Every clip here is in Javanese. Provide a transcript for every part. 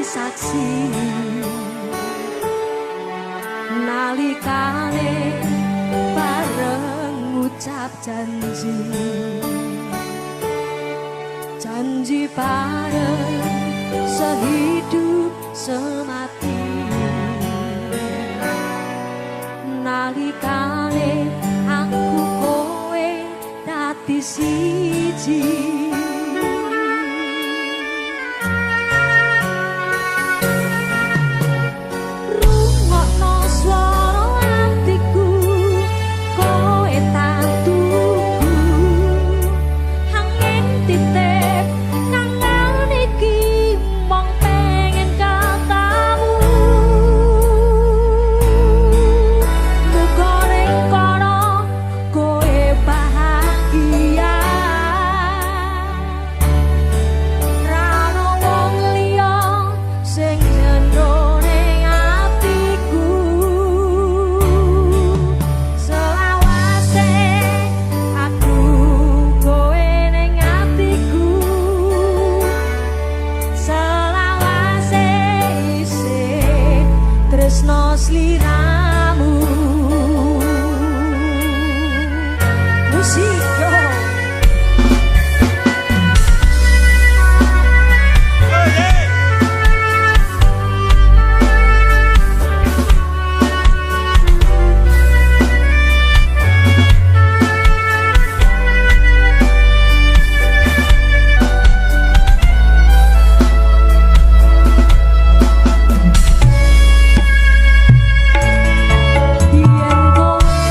saksi nalikane bareng ngucap janji, janji bareng sehidup semati, nalikane aku kowe dadi siji. Rungokno swara atiku, kowe tak tunggu. Angin titip kangen iki mung pengen katamu. Muga ning kono kowe bahagia, ra ono wong liya sing jero ning atiku. Selawase aku kowe ning atiku, selawase isih tresno sliramu. Musik yo. Yen kowe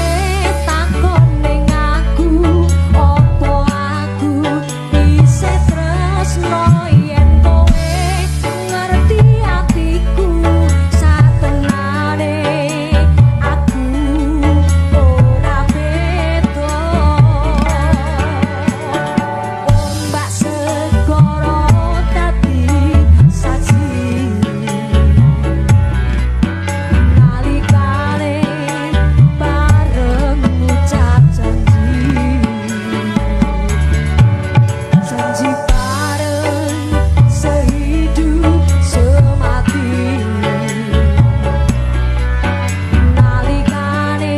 takon ning aku, opo aku isih tresno? Yen kowe ngerti atiku, satenane aku ora beda. Ombak segara dadi saksi nalikane bareng ngucap janji, janji bareng sehidup semati, nalikane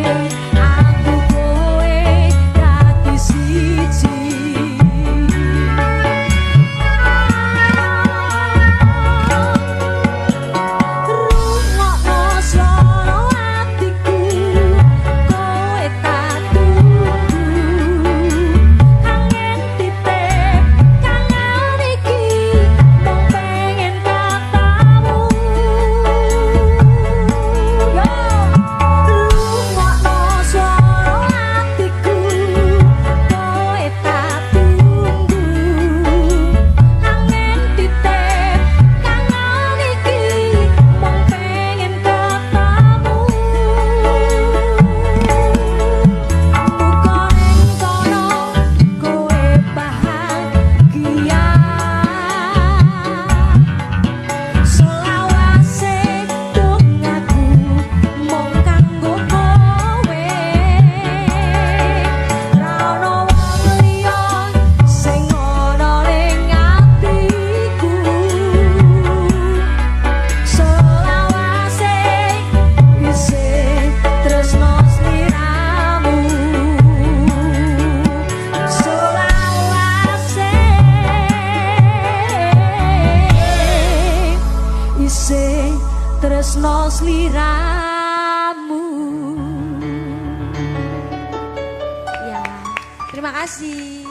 aku kowe dadi siji. Rungokno swara atiku, kowe tak tunggu. Kangen titip kangen iki mung pengen katamu. Yo, rungokno swara atiku, kowe tak tunggu. Kangen titip kangen iki mung pengen katamu. Muga ning kono kowe bahagia, selawase dongaku mung kanggo kowe. Ra ono wong liya sing ana ning atiku. Selawase isih tresno sliramu. Selawase isih tresno sliramu. Ya, terima kasih.